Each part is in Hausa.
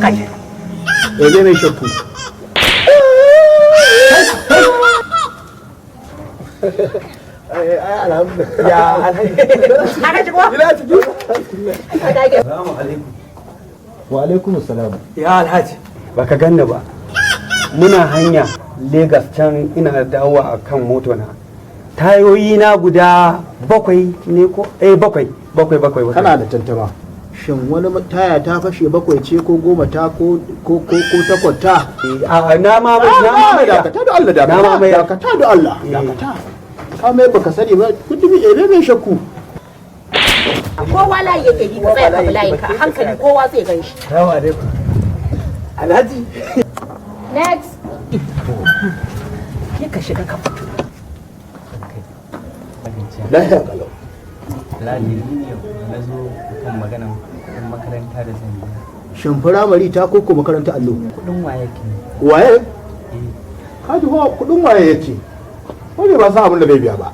Kai. Ebe mai shakku. Ai alhamdulillah. Ya Alhaji. Haka ci kuwa? Ina ciki. Salamu alaikum. Wa alaikum assalam. Ya Alhaji. Baka ganni ba. Muna hanya Legas can ina dawowa a kan moto na. Tayoyi na guda bakwai ne ko? Eh, bakwai. Bakwai, bakwai, bakwai. Kana da tantama. Shin wani taya ta fashe bakwai ce ko goma ta ko ko ko ko takwas ta? Eh, a na ma na ma mai da. Dakata da Allah, Na ma dakata. mai. Dakata da Allah, dakata. Ka mai baka sani ba, kudumi ebe mai shakku. Kowa layi yake yi, ka tsaya ka bi layin ka a hankali, kowa zai gan shi. Salamu alaikum. Alhaji. Next. Ki ka shiga ka fito. Lafiya kalau. Alhaji, ni ne na zo kan maganan kuɗin makaranta da zan biya. Shin firamare ta ko ko makaranta allo? Kuɗin waye ke? Waye? Ka ji ko kudin waye yace? Ko bai ba san abin da bai biya ba.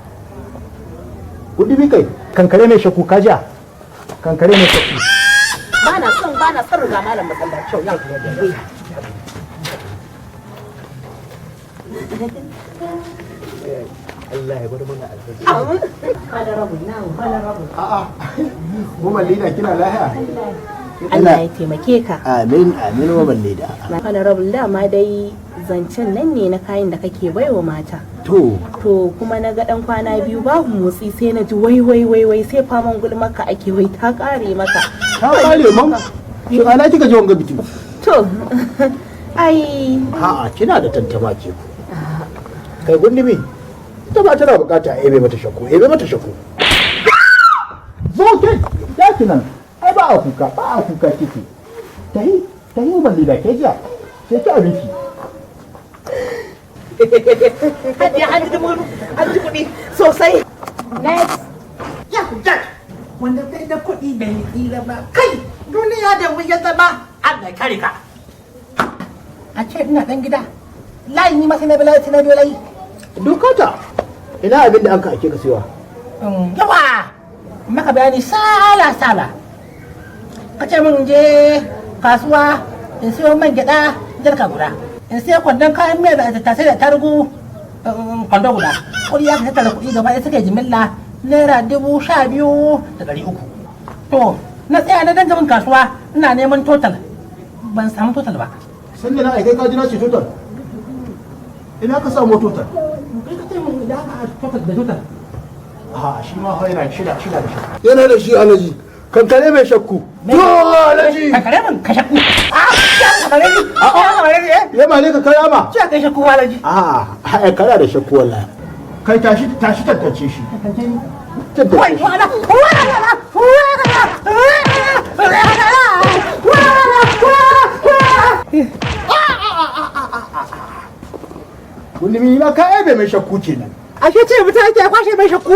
Kudumi kai, kankare mai shakku ka ja. Kankare mai shakku. Ba na son riga malam masallaci yau. Allah ya bar mana alhaji. A'a. Woman leader, kina lafiya? Allah ya taimake ka. Amin amin, woman leader. Honorable, dama dai zancen nan ne na kayan da kake baiwa mata. To. To kuma na ga dan kwana biyu babu motsi, sai na ji wai wai wai wai, sai faman gulmaka ake, wai ta kare maka. Ta kare man. Shin ana kika ji wanga biki? To ai. A'a, kina da tantama ke ku. Kai gundumi, ita ba tana bukata a ebe mata shakku, ebe mata shakku. Zo ke, ya ki nan. Ai ba a kuka, ba a kuka kike. Tahi, tahi woman leader, ke jiya. Ke ci abinci. Hajiya, an ji dubu, an ji kuɗi sosai. Next. Ya jak wanda bai da kuɗi bai tsira ba. Kai, duniya da wuya zama, Allah ya kare ka. A ce ina dan gida. Layi ni ma sai na bi layi, sai na bi layi. Dokata. Ina abin da aka ake ka siyowa. Yawa! Maka bayani sala sala. Ka ce min je kasuwa in siyo man gyaɗa jarka guda. In siyo kwandon kayan miya da tattasai da tarugu kwando guda. Kuɗi ya ka tattara kuɗi gaba ɗaya suka yi jimilla ₦12,300. To, na tsaya na danga min kasuwa ina neman total. Ban samu total ba. Sanda na aikai ka ji na ce total. Ina ka samu total? Kai ka ce min idan aka total da total. A shi ma fa yana shida shida da shi. Yana da shi Alhaji. Kankare mai shakku. To Alhaji. Kankare min ka shakku. Ah, ya kankare ni. Ah, kankare ni eh. Ya ma ne ka karama. Ce kai shakku Alhaji. A'a, ai kana da shakku wallahi. Kai tashi tashi, tantance shi. Tantance Wai, shi. wala, wala, wala, wala. Gundumi ma ka aibe mai shakku kenan. Ashe ce mutum ake kwashe mai shakku.